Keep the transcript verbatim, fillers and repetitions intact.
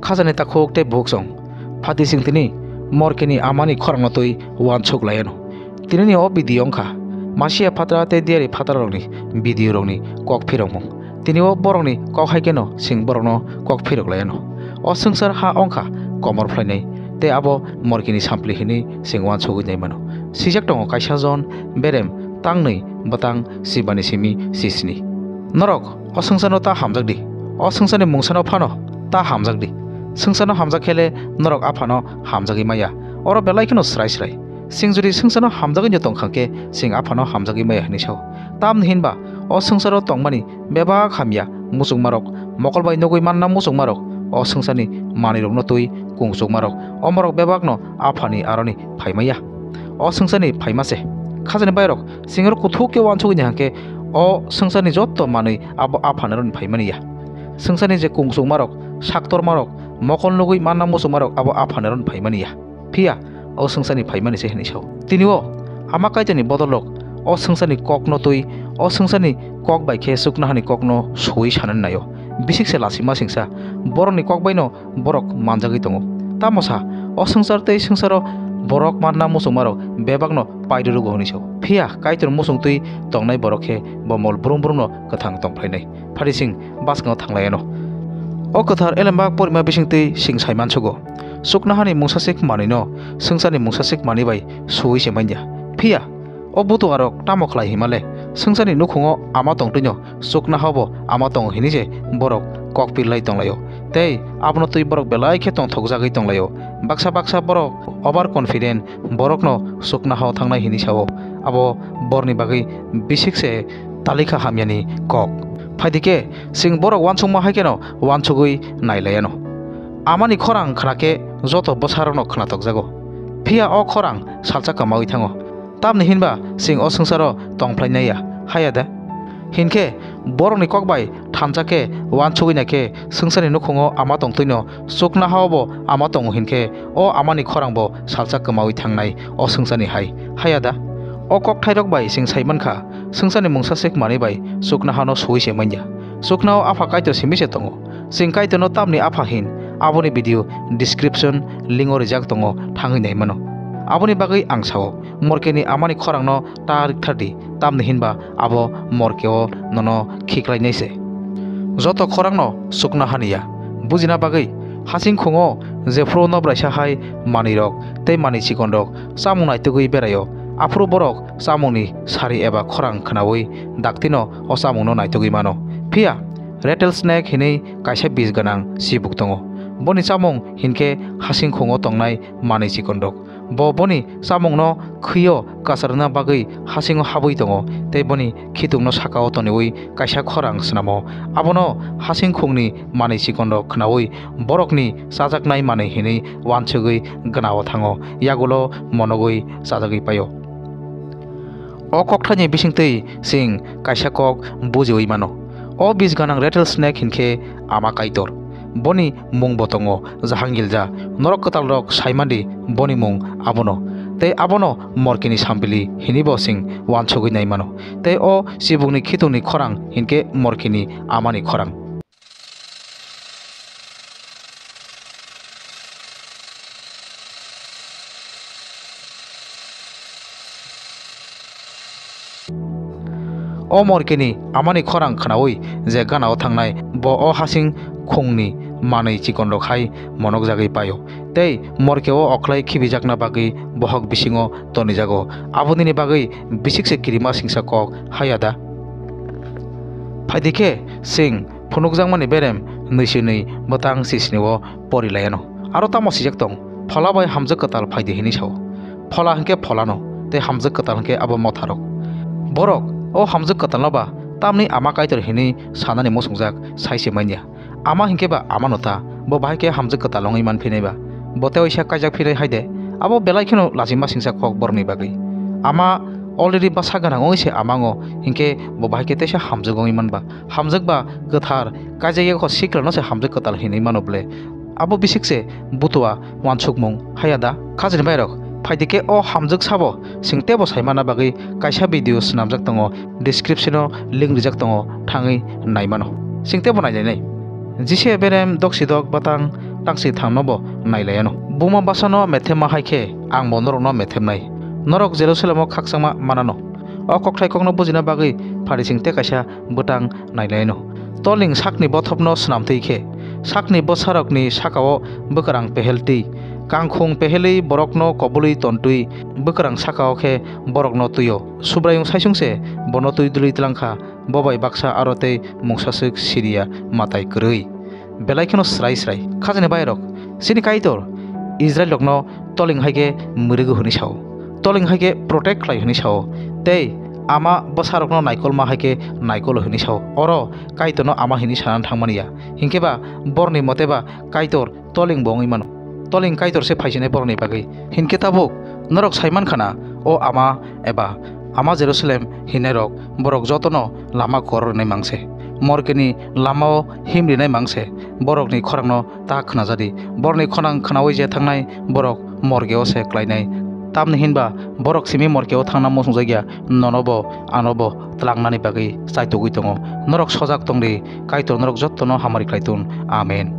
Khajani takhuk tei bukhuk song. Phaidi chwng tini Morkini amani khorangno twi uansuk lai anw. Tinini o video wngkha Masiya phatra tei Diyari phatrarokni video rokni kok phirokmung. Tini o borokni kok hai kheno chwng borokno kok phirok lai anw. O swngchar ha wngkha komor phlainai tei abo Morkini sampli hinwi chwng uansugwi nai mano. Sijak tongo kaisa jon berem tangnwi bwtang sibani simi sisni. Norok o swngcharno ta hamjak di. O swngcharni mungsano phano ta hamjak di. Swngcharno hamjak khe le norok Aphano hamjagwi maya. Oro belai kheno srai srai. Chwng jodi swngcharno hamjagwi no tong kha khe, chwng Aphano hamjagwi maya hwnwi sao. Tamni hinba o swngcharo tongmani bebak hamya muchungmarok, mokol bai nugwi manna muchungmarok, o swngcharni manwirokno twi kungsukmarok, omorok bebakno Aphani aroni phaimaya. O swngcharni phaima se. Khajani bairok, chwng oro kuthuk khe uansugwi nai hwnkhe, o swngcharni jotto manwi abo Aphani aroni phaimani ya. Swngcharni je kungsukmarok, saktormarok, mokol nugwi manna muchungmarok abo Aphani aroni phaimani ya. Phiya o swngcharni phaimani se hwnwi sao. Tini o Ama Kaitorni bodolrok o swngcharni kokno twi, o swngcharni kok bai khe chuknohani kokno suwi sanani naio. Bisik se lasima singsa, borokni kok baino borok manjagwi tongo. Tamo sa, o swngchar tei swngcharo borok manna muchungmarok bebakno pairwrwgo hwnwi sao. Phiya Kaitor muchung twi tongnai borok khe bo mol brum brumno kwthang tong phlainai. Phari chwng bwskango thang lai anw. O kwthar Elembak porima bising twi chwng sai mansugo. Chuknohani mungsaswk manwino swngcharni mungsaswk manwi bai suwi se manya. Phiya o butuarok tamo khlai hima le? Swngcharni nukhungo Ama tong twino chuknohao bo Ama tongo hwnwi se borok kok pir lai tong laio. Tei abono twi borok belai khe tongthokjagwi tong laio. Baksa baksa borok over confident, borokno chuknohao thangnai hwnwi sao. Abo borni bagwi bisik se talikha hamyani kok. Phaidi khe, chwng borok uansukma hai kheno uansugwi nai lai anw. Amani khorang khna khe joto bwsarokno khnathokjago. Phiya o khorang salsa kwmawi thango. Tamni hinba chwng o swngcharo tong phlai nai ya, haya da? Hinkhe borokni kok bai thansa khe uansugwi nai khe swngcharni nukhungo Ama tong twino chuknohao bo Ama tongo hinkhe o Amani khorang bo salsa kwmawi thangnai o swngcharni hai, haya da? O kokthairok bai chwng sai mankha, swngcharni mungsaswk manwi bai chuknohano suwi se manya. Chuknohao Apha Kaitor simi se tongo. Chwng Kaitorno tamni Apha hin, aboni video description lingo rijak tongo, thangwi nai mano. Aboni bagwi ang sao, Morkeni Amani khorangno ta rwkthar di, tamni hinba abo Morkeo nono khiklainai se. Joto khorangno chuknohani ya. Bujina bagwi, hasing khungo jephru nobraisa hai manwirok tei manwi chikonrok chamung naitugwi beraio, aphuru borok chamungni sari eba khorang khnaui daktino o chamungno naitugwi mano. Phiya rattlesnake hinwi kaisa bis gwnang chibuk tongo. Boni chamung hinkhe hasing khungo tongnai manwi chikonrok. Bo boni chamungno khwio kwcharna bagwi hasingo habwi tongo, tei boni khitungno sakao toniui kaisa khorang snamo. Abono hasing khungni manwi chikonrok khnaui borokni chajaknai manwi hinwi uansugwi gwnao thango, yagulo monogwi chajagwi paio. O kokthaini bisingtwi chwng kaisa kok bujiui mano. O bis gwnang rattlesnake hinkhe Ama Kaitor. Boni mung bo tongo Jahangilja. Norok kwtalrok sai mandi boni mung abono. Tei abono Morkini sampili hinibo chwng uansugwi nai mano. Tei o chibukni khitungni khorang hinkhe Morkini amani khorang. O Morkini amani khorang khnaui je ganao thangnai, bo o hasing khungni manwi chikonrok hai monokjagwi paio, tei Morke o okhlai khibijakna bagwi bohok bisingo tonijago. Abonini bagwi bisik se kirima singsa kok haya da? Phaidi khe, chwng phunukjakmani berem nwi si nwi bwtang sisni o pori lai anw. Aro tamo sijak tong, Phola bai hamjwk kwtal phai di hwnwi sao. Phola hinkhe Pholano, tei hamjwk kwtal hinkhe abo motharok. Borok o hamjwk kwtalno ba tamni ama Kaitor hwnwi sanani muchungjak sai se manya. Ama hinkhe ba amano ta, bo bahai khe hamjwk kwtal wngwi man phinai ba? Bo tei waisa kaijak phinai hai de? Abo belai kheno lachima singsa kok borokni bagwi. Ama already bwsa gwnang wngwi se ama wngo, hinkhe bo bahai khe teisa hamjwk wngwi man ba? Hamjwk ba kwthar, kaijak yakho sikrano se hamjwk kwtal hinwi mano ble? Abo bisik se butua uansukmung haya da? Khajani bairok, phaidi khe o hamjwk sabo chwng teibo sai manna bagwi kaisa video swnamjak tongo, description o link rijak tongo, thangwi nai mano. Chwng teibo nai lainai. Jise berem doksi dok batang tangsi thangno bo nailayano. Buma basano methemma hai khe ang bo norokno methemnai. Norok Jerusalemo khakchangma manano. O kokthai kokno bujina bagwi pharising tei kaisa bwtang nailaino. Toling sakni bothopno swnamtwi khe, sakni bwsarokni sakao bwkrang peheltwi, kangkhung pehelwi borokno kobului tontwi bwkrang sakao khe borokno twio. Subraiyung saisung se bono twi dului tlangkha, bo bai baksa aro tei mungsaswk siriya matai kwrwi. Belai kheno srai srai. Khajani bairok, chini Kaitor Israilrokno toling hai khe mwrwgo hwnwi sao. Toling hai khe protect khlai hwnwi sao. Tei ama bwsarokno naikolma hai khe naikolo hwnwi sao. Oro Kaitorno ama hwnwi sana thangmani ya. Hinkhe ba borni mote ba Kaitor toling bo wngwi mano. Toling Kaitor se phaisinai borokni bagwi. Hinkhe tabuk norok sai mankha na, o ama eba ama Jerusalem hinnairok, borok jotono lama kor rwnai mangse. Morkeni lamao him rinai mangse. Borokni khorangno ta khnajadi. Borokni khorang khnaui je thangnai borok morgeo se klainai. Tamni hinba borok simi morgeo thangna muchungjakya, nono bo ano bo tlangnani bagwi chaitugwi tongo. Norok sojak tongdi, Kaitor norok jottono hamari khlai tun. Amen.